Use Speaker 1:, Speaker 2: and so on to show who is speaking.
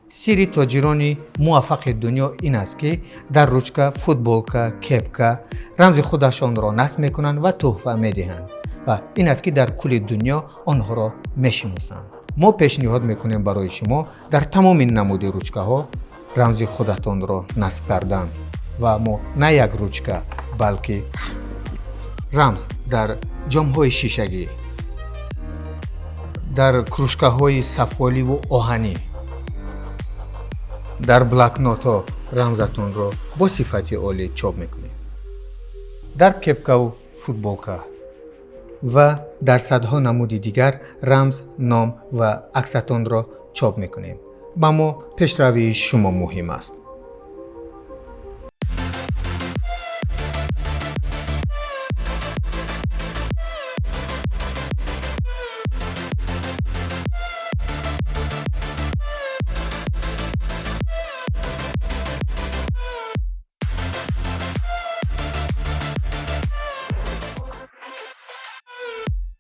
Speaker 1: Сирри тоҷирони муваффақи дунё ин аст, ки дар ручка, футболка, кепка рамзи худашонро насб мекунанд ва тӯҳфа медиҳанд ва ин аст, ки дар кулли дунё онҳоро мешиносанд. Мо пешниҳод мекунем барои шумо дар тамоми намуди ручкаҳо рамзи худатонро насб кардан ва мо на як ручка, балки рамз дар ҷомҳои шишагӣ, дар кружкаҳои сафоливу оҳанӣ, дар блокнотҳо рамзатонро бо сифати олӣ чоп мекунем, дар кепкаву футболка ва дар садҳо намуди дигар рамз, ном ва аксатонро чоп мекунем. Ба мо пешравии шумо муҳим аст.